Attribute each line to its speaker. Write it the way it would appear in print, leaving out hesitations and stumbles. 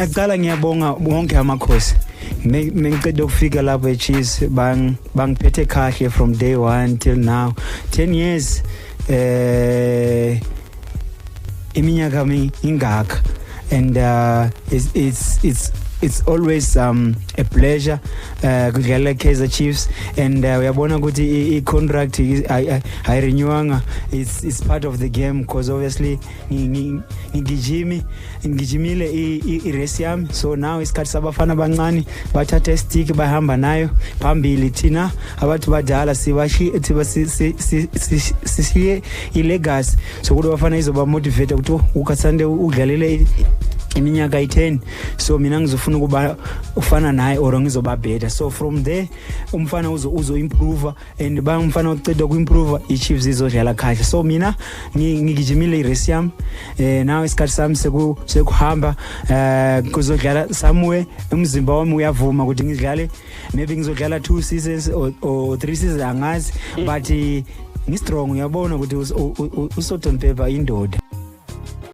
Speaker 1: Ngiyaqala, ngiyabonga wonke amakhosi. Mengiceda ukufika lapho eChiefs, bangiphethe kahle from day one till now, 10 years, iminyaka mi ingaka, and it's always a pleasure kudlala Kaizer Chiefs. And uyabona ukuthi i-contract ayirenewanga, it's part of the game, because obviously ngigijimile i-race yami. So now isikhathi sabafana abancane bathatha i-stick, bahamba nayo phambili. Thina abantu badala sishiye i-legacy, so ukuthi abafana izoba motivate ukuthi, "Oh, uKatsande udlalele iminyaka ayi-10, so mina ngizofuna ukuba ufana naye or ngizoba better." So from there umfana uzo improve, and ba umfana uceda ku-improve, i-Chiefs izodlala kahle. So mina ngigijimile i-race yami. Now isikhathi sami sekuhamba, kuzodlala somewhere. Umzimba wami uyavuma ukuthi ngidlale, maybe ngizodlala two seasons or three seasons, angazi, but ngi-strong. Uyabona ukuthi uSalt and Pepper indoda.